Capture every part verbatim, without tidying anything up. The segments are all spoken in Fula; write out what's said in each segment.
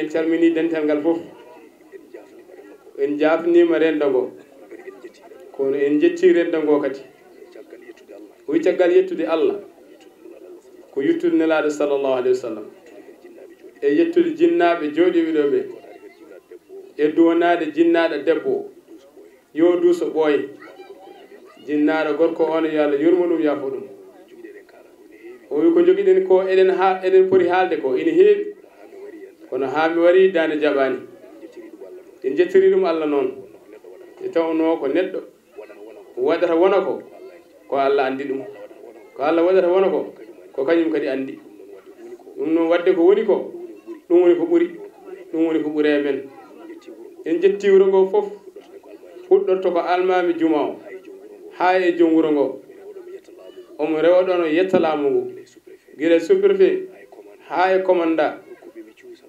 Calmini dental ngal fof. En jaafniima renndo ngo. Kono en njetti renndo ngo kadi. Wi caggal yettude Allah, ko yettude Nelaaɗo sallallahu alayhi wa sallam, e yettude jinnaaɓe jooɗiiɓe ɗo ɓe, e duwanaade jinnaaɗo debbo o. Yo duuso ɓooye. Jinnaaɗo gorko on, yo Allah yurmo ɗum, yaafo ɗum. O wi, ko jogiɗen ko, eɗen ha, eɗen poti haalde ko ina heewi. Kono haa mi wari, daande jaɓaani. En njettiri ɗum Allah noon. E tawnoo ko neɗɗo waɗata wona ko, ko Allah anndi ɗum. Ko Allah waɗata wona ko, ko kañum kadi anndi. Ɗum noon, waɗde ko woni ko, ɗum woni ko ɓuri. Ɗum woni ko ɓuri e men. En njetti wuro ngo fof. Fuɗɗorto ko almaami juma o, haa e joom wuro ngo. Omo rewa ɗoon o yetta laamu ngu. Gila sous-préfet haa e commandant.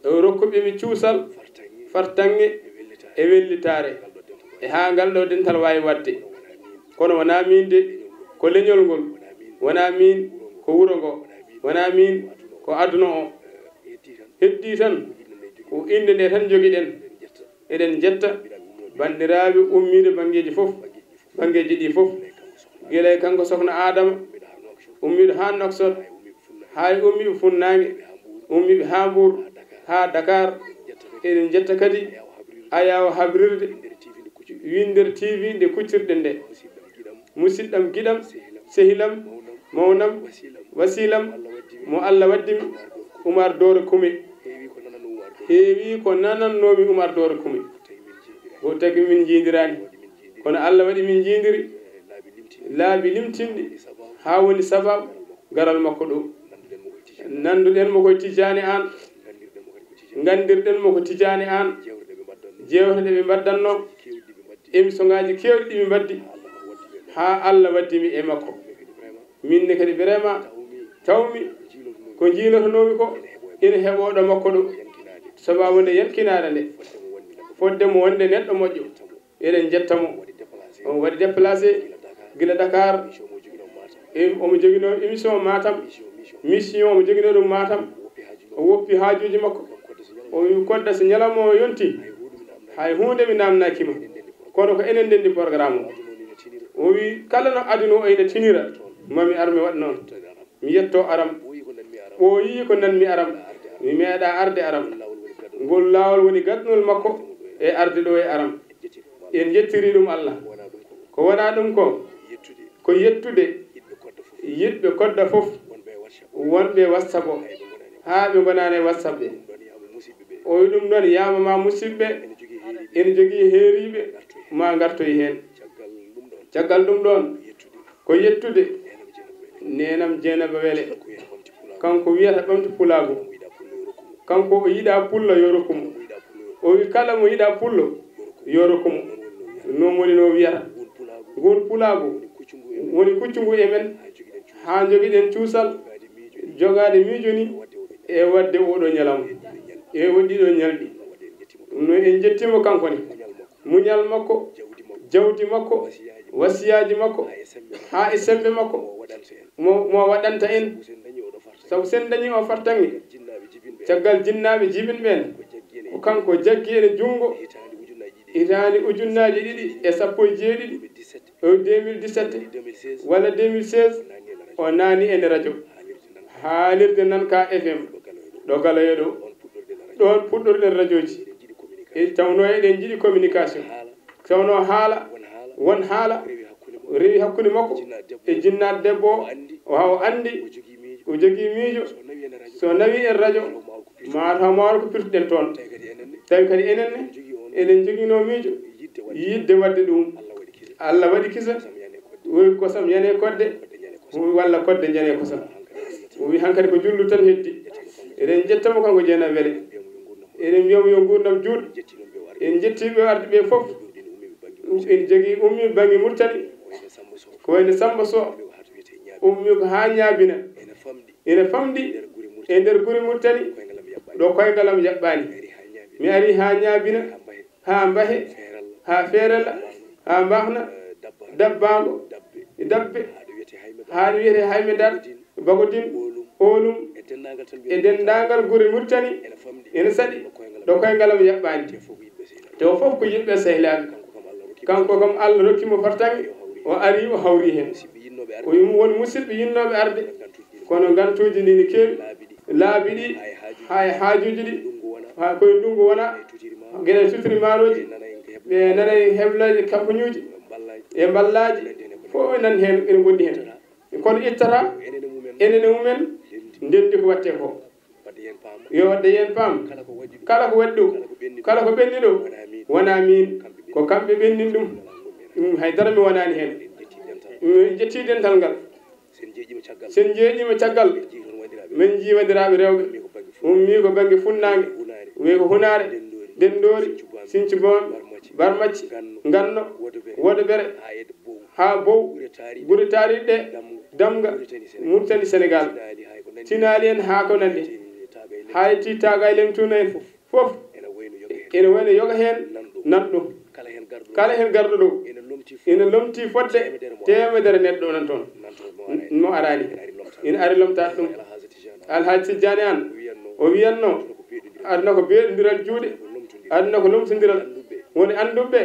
O rokkuɓe mi cuusal, fartaŋŋe e wellitaare. E haa ngal ɗo dental waawi waɗde. Kono wonaa miin de, ko leñol ngol. Wonaa miin, ko wuro ngo. Wonaa miin, ko aduna o. Heddii tan, ko innde nde tan njogiɗen. Eɗen njetta banndiraaɓe ummiiɓe banngeeji fof, banngeeji ɗi fof. Gila e kanko Sokna Aadama, ummiiɗo haa Nouakchott, haa e ummiiɓe funnaange, ummiiɓe haa Mbuur, haa Dakar. Eɗen njetta kadi ayaawo habrirde, winndere T V nde kuccirɗen nde. Musidɗam, giɗam, sehilam, mawnam, wasilam, mo Allah waddi mi, Umar Doore Kume. Heewi ko nanannoomi Umar Doore Kume. Ko tagi min njiidiraani. Kono Allah waɗi min njiidiri laabi limtinɗi, haa woni sababu garal makko ɗo. Nannduɗen mo koye Tijjaani aan, nganndirɗen mo ko Tijjaani aan. Jeewte ɗe ɓe mbaddannoo, émission ngaaji keewɗi ɗi ɓe mbaddi, haa Allah waddi mi e makko. Min ne kadi vraiment, tawmi ko njiilotonoomi ko ina heɓoo ɗo makko ɗo, sababu nde yankinaare nde, fodde mo wonde neɗɗo moƴƴo. Eɗen njetta mo. Omo waɗi déplacé gila Dakar. Em, omo joginoo émission Matam. Mission omo joginoo ɗum Matam. O woppi haajuuji makko. O wi, kodda so ñalawma o yonti, hay huunde mi naamnaaki ma. Kono ko enen ndenndi programme o. O wi, kala no aduna o ina tinira, mami ar mi waɗ noon. Mi yetto aram. Ɓooyi ko nanmi aram. Mi meeɗa arde aram. Ngol laawol woni gaɗnol makko e arde ɗo e aram. En njettiri ɗum Allah. Ko wonaa ɗum ko, ko yettude yiɗɓe kodda fof, wonɓe WhatsApp o, haa ɓe ngonaani e WhatsApp ɓe. O wi ɗum noon, yaama ma musidɓe, ene jogii heeriiɓe, ma ngartoy heen. Caggal ɗum ɗoon, ko yettude neenam Jeynaba Wele. Kanko wiyata ɓamti pulaagu. Kanko o yiɗa pullo, yo rokku mo. O wi, kala mo yiɗa pullo, yo rokku mo. Noon woni no wiyata. Ngun pulaagu woni kuccu ngu e men, haa jogiɗen cuusal, jogaade miijo ni, e waɗde oɗo ñalawma, e waɗɗi ɗo ñalɗi. Ɗum noon en njettiima kanko ne. Muñal makko, jawdi makko, wasiyaaji makko, haa e semmbe makko, mo, mo waɗanta en. Sabu sen dañii o fartaŋŋe, caggal jinnaaɓe jibinɓe en, ko kanko jaggi en e junngo hitaande ujunnaaji ɗiɗi e sappo e jeeɗiɗi, o deux mille dix-sept walla deux mille seize, o naani en e rajo, haalirde Nanka F M, ɗo Galoyo ɗo. Ɗoon puɗɗorɗen rajooji. E tawnoo eɗen njiɗi communication. Tawnoo haala, won haala, rewi hakkunde makko e jinnaaɗo debbo o, haa o anndi o jogii miijo. So nawi en rajo, ma taw mawɗo ko pirtuɗen toon. Tawi kadi enen ne, eɗen njoginoo miijo yiɗde waɗde ɗum. Allah waɗi kisa, woy kosam yane kodde, walla kodde njane kosam. O wi hankadi ko jullu tan heddi. Eɗen njetta mo kanko Jeynaba Wele. Eɗen mbiya mo yo nguurndam juut. En njettii ɓe arde ɓe fof. En jogii ummi bannge Murtani, ko wayno Samba Sow. Ummi ko haa Ñaabina. Ina famɗi e nder gure Murtani, ɗo koyngalam yaɓɓaani. Mi ari haa Ñaabina, haa Mbahe, haa Feerella, haa Mbaxna, Dabbaango, Dabbe, haa ɗo wiyetee Hayme Dar, Bagodin, Oolum, E denndaangal gure Murtani ene saɗi ɗo koyngal am yaɓɓaani. Te o fof ko yiɗɓe sehilaaɓe. Kanko kam Allah rokki mo fartaŋŋe, o ari o hawri heen. O yum woni musidɓe yinnooɓe arde, kono ngantuuji ɗi ne keewi. Laabi ɗi, haa e haajuuji ɗi, haa koye ndunngu wona, geɗe sutiri maarooji, ɓe nana e hebleeje kampañuuji e mballaaji, fof ɓe nan heen, ene ngondi heen. Kono ittata enen e mumen ndenndi ko waɗte ko. Yo waɗde yen paam, kala ko waɗi ɗo, kala ko ɓenni ɗo, wonaa miin, ko kamɓe ɓenndini ɗum. Ɗum haydara mi wonaani heen. Min njetti dental ngal. Sen jeeɗiima caggal, min njiiwandiraaɓe rewɓe. Ummii ko bannge funnaange, wii ko hunaare, denndoori, sinci boom, barmacci, nganno, wodobere, haa bow, gure taariiɗe ɗe, damga, Murtani, Senegaal. Tinaali en haa ko nanndi, haa e tiittaaga e lemtuuna en fof. Ene wayno yoga heen, nan ɗum. Kala heen garɗo ɗo, ene lomti fodde teemedere neɗɗo nan toon. Mo araani, ene ari lomtaade ɗum. Alhaji Tijjaani Aan, o wiyatno, aduna ko beeɗondiral juuɗe, aduna ko lomtondiral. Woni annduɓe,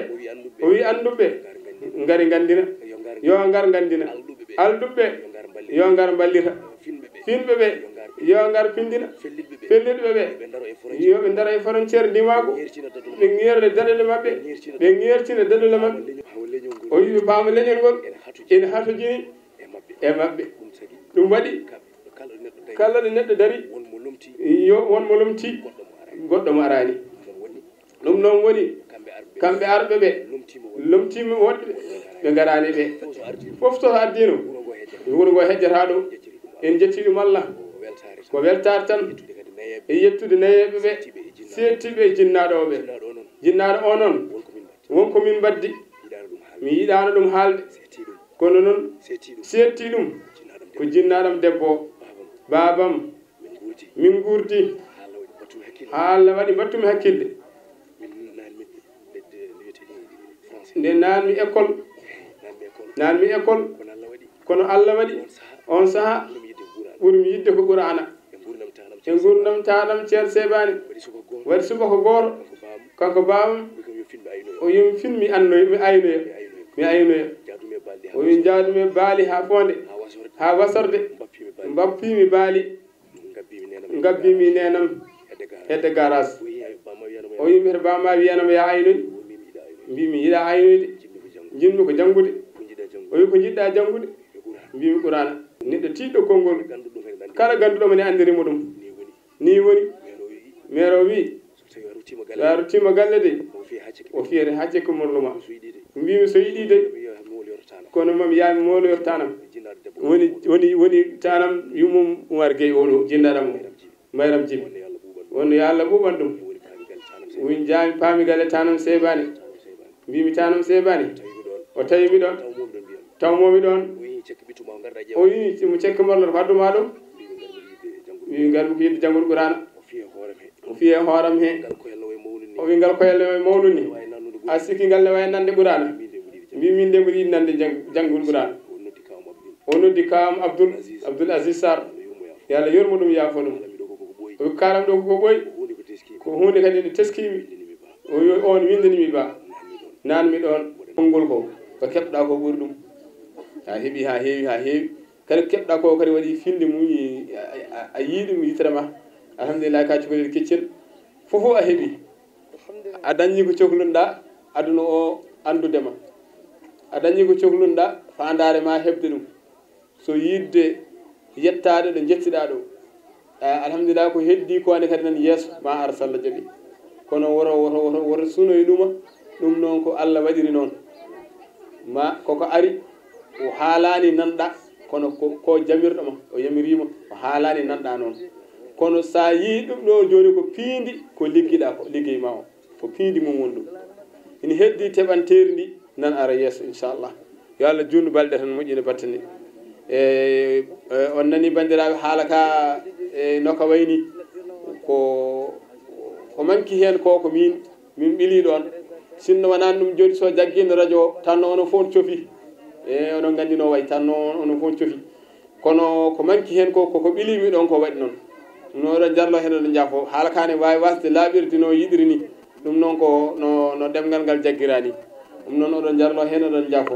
o wi annduɓe, ngari nganndina, yo ngar nganndina. Alɗuɓe, yo ngar mballita. Finɓe ɓe, yo ngar pinndina. Fellitɓe ɓe, yo ɓe ndaro e frontière ndimaagu, ɓe ŋeerda daɗɗule maɓɓe, ɓe ŋeertina daɗɗule maɓɓe. O wi ɓe paama leñol ngol ene hatojini e maɓɓe. Ɗum waɗi, kala ɗo neɗɗo dari, yo won mo lomti, goɗɗo mo araani. Ɗum noon woni, kamɓe arɓe ɓe, lomtiima woɗɓe, ɓe ngaraani ɓe. Fof to ardino, wuro ngo hejjata ɗo. En jetti ɗum Allah, ko weltaare tan. E yettude nayeeɓe ɓe, seettiiɓe e jinnaaɗo o ɓe. Jinnaaɗo o noon, won ko min mbaddi, mi yiɗaano ɗum haalde. Kono noon, seetti ɗum, ko jinnaaɗam debbo, baabam, min nguurdi, haa Allah waɗi mbattumi hakkille. Nde naanmi école, naanmi école, kono Allah waɗi, on saha, ɓurmi yidde ko Qur'aana. E nguurndam taanam Ceerno Seebaani, waɗi subaka gooto, kanko baabam, o yim fin mi annoy, mi aynoya, mi aynoya. O wi, njaadumi e baali haa foonde, haa wasorde, mbappiimi baali, ngabbimi neenam hedde garas. O wi, mbiyata baama wiyanam ya aynoy, mbimi yiɗa aynoyde, njiɗmi ko janngude. O wi, ko njiɗɗa janngude? Mbimi Qur'aana. Neɗɗo tiiɗɗo konngol, kala gannduɗo mo ne anndiri mo ɗum. Nii woni. Meero wi, so a ruttiima galle de, o fiyete haa cekke morlo ma. Mbimi so yiɗi de, kono mam yaami moolo yor tanam. Woni, woni, woni tanam yummum Umar Gueye oɗo, jinnaaɗam o, Mayram Jim. Wonno yo Allah ɓuuɓan ɗum. Win jaami paami galle tanam Seebaani. Mbimi tanam Seebaani. O tawi mi ɗon. Taw momi ɗon. O yi mo cekke morlo ko addu ma ɗum. Wi ngar mi ko yidde janngol Qur'aana. O fiye hooram he. O wi ngal ko yalla way mawnu ni. A sikki ngal ne way nande Qur'aana. Mbi min de mbiɗa yiɗi nande jang-, janngol Qur'aana. O noddi kaam Abdul, Abdul Aziz Sarr. Yo Allah yurmo ɗum, yaafo ɗum. O wi karam ɗo koko ɓoy. Ko huunde kadi nde teskimi. O wi on windani mi ba. Nan mi ɗon. Konngol ko, ko keɓɗa ko ɓuri ɗum. A heɓi ha heewi, ha heewi. Kadi ko keɓɗa ko kadi waɗi finde mum, a, a, a yii ɗum yitere ma. Alhamdulillah, ka cukalel keccel. Fof fof a heɓi. A dañi ko cohlunoɗa aduna o anndude ma. A dañi ko cohlunoɗa faandaare ma heɓde ɗum. So yiɗde yettaade ɗo njettiɗa ɗo. Eh, alhamdulillah, ko heddi ko ane kadi nan yeeso ma ar Salla jaɓi. Kono woto, woto, woto, woto sunoy ɗuma. Ɗum noon ko Allah waɗiri noon. Ma koko ari, o haalani nanɗa, kono ko, ko jamirɗo ma, o yamirima, o haalani nanɗa noon. Kono sa yi ɗum ɗo jooni ko piindi, ko liggiɗa ko, liggey ma o, ko piindi mum woni ɗum. Ina heddi teɓanteeri ndi, nan ara yeeso, inchallah. Yo Allah juutnu balɗe tan, moƴƴina batte ni. E, e, on nani banndiraaɓe haala ka, e, no ka wayni. Ko, ko manki heen ko, ko min, min ɓili ɗon. Sinno wonani ɗum, joni so jaggino radio o, tan onon fof on cofi. E, onon nganndi no wayi, tan onon fof on cofi. Kono ko manki heen ko, ko, ko ɓilimi ɗon ko waɗi noon. Ɗum noon oɗon jarlo heen, oɗon njaafo. Haala kaa ne waawi wasde laaɓirde no yiɗiri ni. Ɗum noon ko no, no ɗemngal ngal jaggira ni. Ɗum noon oɗon jarlo heen, oɗon njaafo.